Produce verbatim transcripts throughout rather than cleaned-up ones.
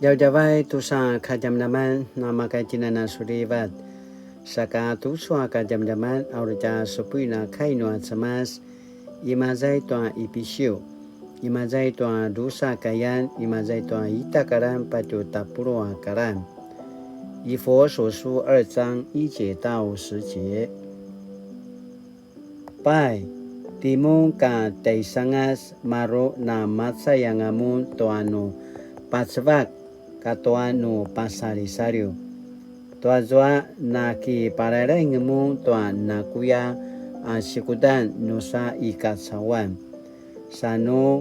Djavadjavay tusa kadjamadjaman, namakaitinana sulivat. Saka tucu a kadjamadjaman, a uri tja supuin a kai nua Cemas, imaza i tua Ipisiu, imaza i tua drusa kayan, imaza i tua ita karan patje tapuluq a karan. 以弗所书二章一节到十节。 Pai, timun ka tjaisangas maru na macay anga mun tua nu pacevak katua nu pasalisaliw. Tuazua na kiparairaing mun tua nakuya a sikudan nusa i kacauan. Sa nu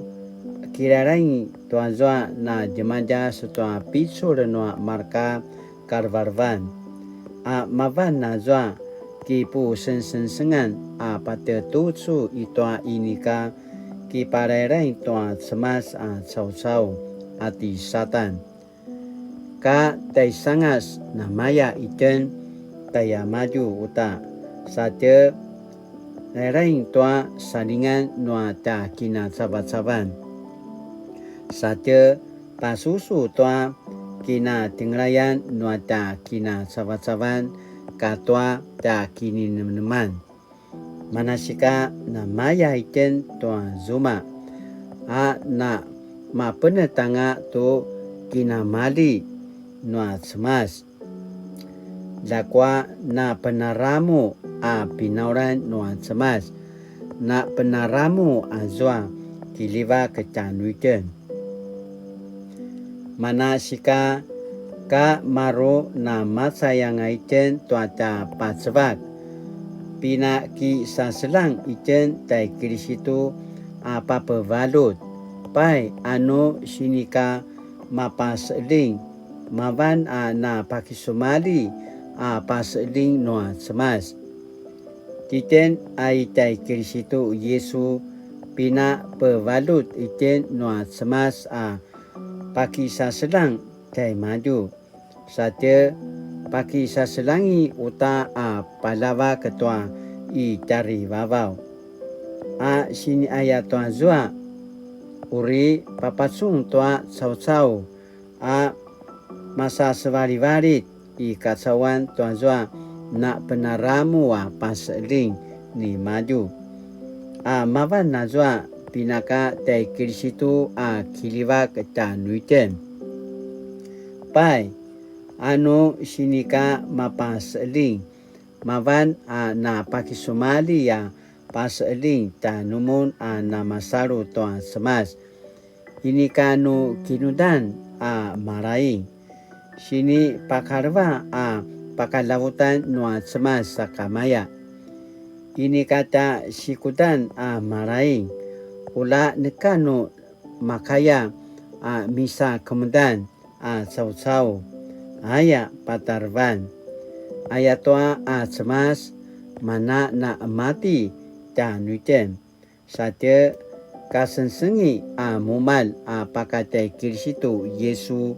kirairaing tuazua na djemadjas tua picul nua marka kalevelevan. A mavan azua kipusengsengsengan a patje tucu i tua inika kiparairaing tua Cemas a caucau a ti Satan. Ka tjaisangas namaya itjen tjaiamadju uta, sa tje rairaing tua salingan nua tja kinacavacavan. Sa tje pasusu tua kinatjengelayan nua tja kinacavacavan katua tja kininemneman. Manasika namaya itjen tua zuma, a na mapenetanga tu kinamali nua Cemas. Ljakua na penaramu a pinauran nua Cemas, na penaramu azua kiljivak tjanuitjen. Manasika ka maru na macay anga itjen tua tja pacevak, pinakisaseljang itjen tjai Kilisitu a papevaljut. Pai, anu sinika mapaseljing, mavan a na pakisumalji a paseljing nua Cemas. Titjen a i tjai Kilisitu Yisu pinapevaljut itjen nua Cemas a pakisaseljang tjaimadju. Sa tje pakisaseljangi uta a paljavak tua i tjarivavaw. A siniaya tua zua, uri papacun tua caucau a masasevalivalit i kacauan tua zua na penaramu a paseljing nimadju. A mavan azua pinaka tjai Kilisitu a kiljivak tjanuitjen. Pai, anu sinika mapaseljing, mavan a na pakisumalji a paseljing tjanumun a na masalu tua Cemas. Inika nu kinudan a malaing, sinipakaleva a pakalavutan nua Cemas sakamaya. Inika tja sikudan a malaing, ula neka nu makaya a misakemudan a caucau, aya patarevan. Ayatua a Cemas mana na emati tjanuitjen. Sa tje kasengsengi a mumalj a pakatjai Kilisitu Yisu,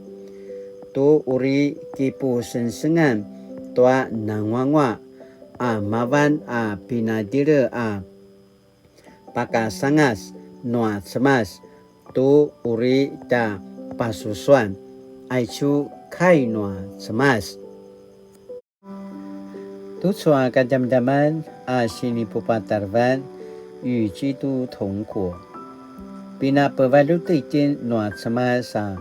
tu uri kipusengsengan tua nanguangua a mavan a pinadjele a pakasangas nua Cemas, tu uri tja pasusuan. Aicu kai nua Cemas. Tucu a kadjamadjaman a sinipupatarevan, 與基督同活. Pinapevaljut itjen nua Cemas a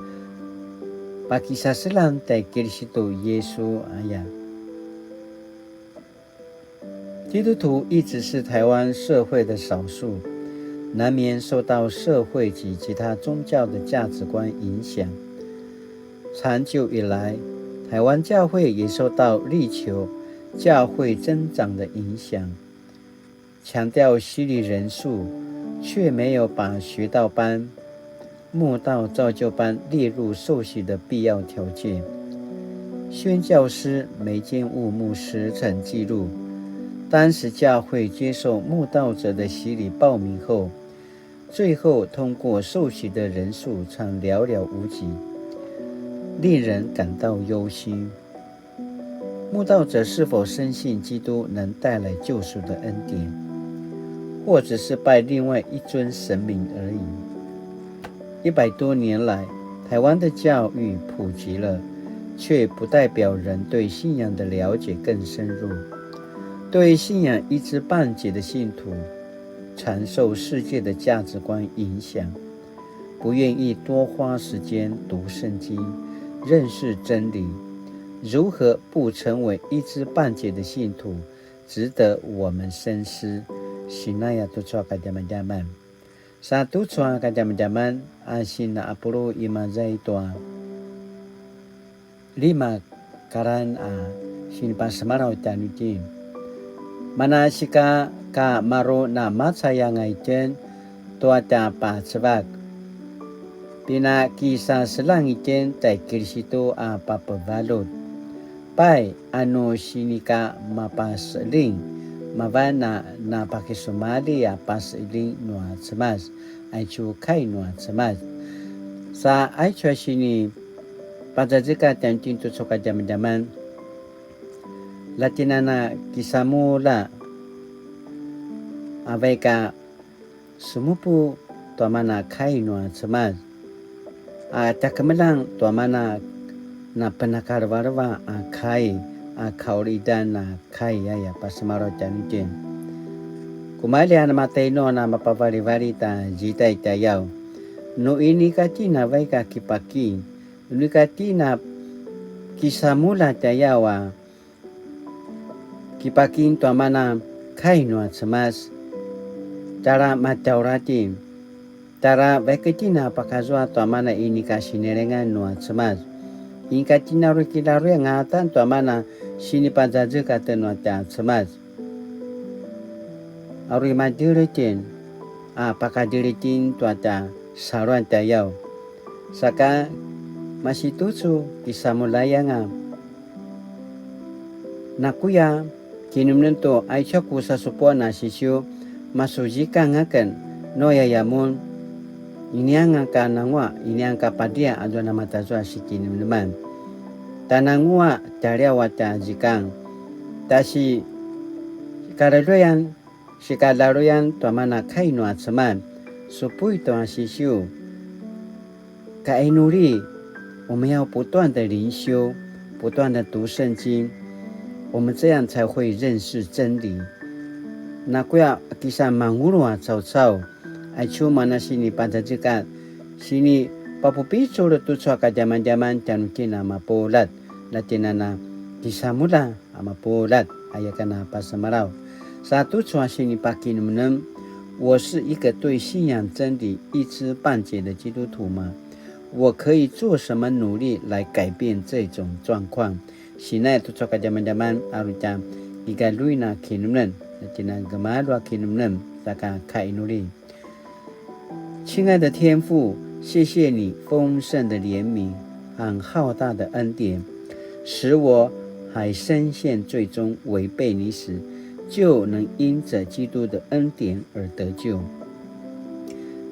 pakisaseljang tjai Kilisitu Yisu aya. 基督徒一直是台湾社会的少数，难免受到社会及其他宗教的价值观影响。长久以来，台湾教会也受到力求教会增长的影响，强调洗礼人数，却没有把学道班、慕道造就班列入受洗的必要条件。宣教师梅坚务牧师曾记录，当时教会接受慕道者的洗礼报名后，最后通过受洗的人数常寥寥无几，令人感到忧心。 慕道者是否深信基督能带来救赎的恩典，或只是拜另外一尊神明而已？一百多年来，台湾的教育普及了，却不代表人对信仰的了解更深入。对信仰一知半解的信徒，常受世界的价值观影响，不愿意多花时间读圣经，认识真理。如何不成为一知半解的信徒，值得我们深思。Sinaya tucu a kadjamadjaman. Sa tucu a kadjamadjaman a sina apulu i mazay tua lima karan a sinipasemalaw tjanuitjen. Manasika ka maru namacay anga itjen tua tja pacevak. Pinakisaselang itjen tai Kilisitu a papevalut. Pai, anu sinika mapaseling, mavan a napakisumalji a paseling nua Cemas, aicu kai nua Cemas. Sa aicu a sini pazazekatj tjanuitjen tucu a kadjamadjaman, la tjen a na kisamulja, a vaik a semupu tua mana kai nua Cemas, a tjakemeljang tua mana napenakalevaleva a kai, a kaqulidan a kai aya pasemalaw tjanuitjen. Kumalji a namatainu a namapavalivalit a zidai tjayaw. Nu inika tjen a vaik a kipaki, nu inika tjen a kisamulja tjayaw a kipakim tua mana kai nua Cemas, tjara matjauratjin, tjara vaik itjen a pakazua tua mana inika sinelengan nua Cemas. Inika tjen a uri kilaruy angata tua mana sinipazazekatj nua tja Cemas. A uri madjele itjen a pakadjele itjen tua tja saluan tjayaw. Saka masitucu kisamuljai anga. Nakuya kinemenem tu aicu a ku sasupuan a sisiu, masuzikang aken, nu yaya mun, inianga ka nanguaq, inianga ka padria a zua namatazua sikinemeneman. Tjananguaq tjaliaw a tja zikang, tja sikalaluyan, sikalaluyan tua mana kai nua Cemas, supui tua sisiu. Kainuli, 我們要不斷的靈修，不斷的讀聖經，我們這樣才會認識真理。Nakuya kisan mangulu a caucau, aicu mana sinipazazekatj, sinipapupicul tucu a kadjamadjaman tjanuitjen a mapuljat, la tjen a na kisamulja a mapuljat, aya ken a pasemalaw. Sa tucu a sinipakinemenem, 我是一個對信仰真理一知半解的基督徒嗎？我可以做什麼努力來改變這種狀況？Sinai tucu a kadjamadjaman a uri tja kigaljuin a kinemenem, na tjen a gemalju a kinemenem, saka kainuli. 親愛的天父，謝謝你豐盛的憐憫和浩大的恩典，使我還深陷罪中違背你時，就能因著基督的恩典而得救。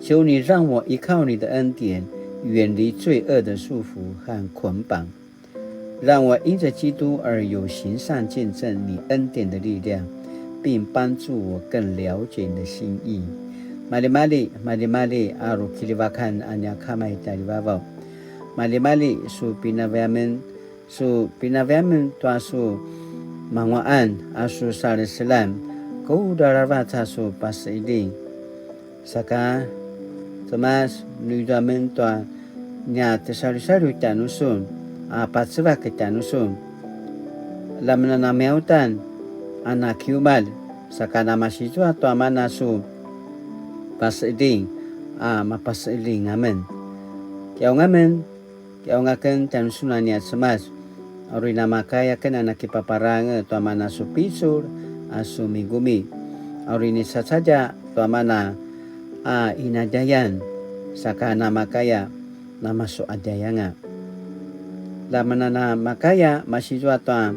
求你讓我依靠你的恩典，遠離罪惡的束縛和捆綁， 讓我因著基督而有行善見證你恩典的力量，並幫助我更了解你的心意。Maljimalji, maljimalji, a rukiljivakan a nia Kama i tjaljivavaw. Maljimalji, su pinaviamen, su pinaviamen tua su manguaqan, a su saleselan, kudral aravac a su paseqeljing. Saka, Cemas, nu izua men tua nia tesalusalu tjanusun, a pacevak tjanusun. Lamen a namiautan, a na kiumalj, saka namasizua tua mana su paseqeljing, a mapaseqeljing amen. Kiaung amen, kiaung aken tjanusun a nia Cemas, a uri namakaya aken a nakipaparangez tua mana su picul a su migumi, a uri nisacadja tua mana a inadjayan, saka namakaya namasuqadjayanga. Lamen a namakaya masizua tua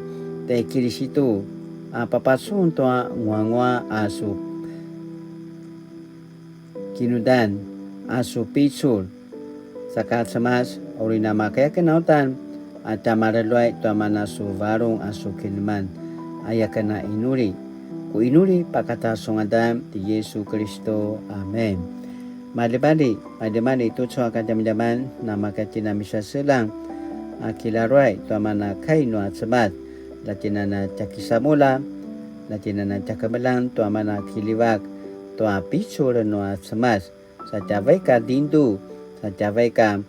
tjai Kilisitu a papacun tua nguanguaq a su kinudan a su picul. Saka Cemas, uri namakaya aken a uta a tja maleljuay tua mana su varung a su kinemnem, aya aken a inuli. Ku inuli pakata su ngadan ti Yesu Kiristu. Amen. Maljimalji, maljimalji tucu a kadjamadjaman, namaka tjen a misaseljang a kilaruay tua mana kai nua Cemas, la tjen a na tjakisamulja, la tjen a na tjakemeljang tua mana kiljivak tua picul nua Cemas, sa tja vaik a dindu, sa tja vaik a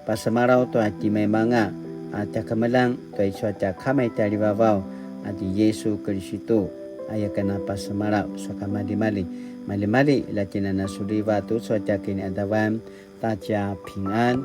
pasemalaw tua timaimanga a tjakemeljang tua icu a tja Kama i tjaljivavaw a ti Yisu Kiristu, aya ken a pasemalaw. Saka maljimalji, maljimalji la tjen a na suliva tucu a tja kiniadavan ta tja pingan.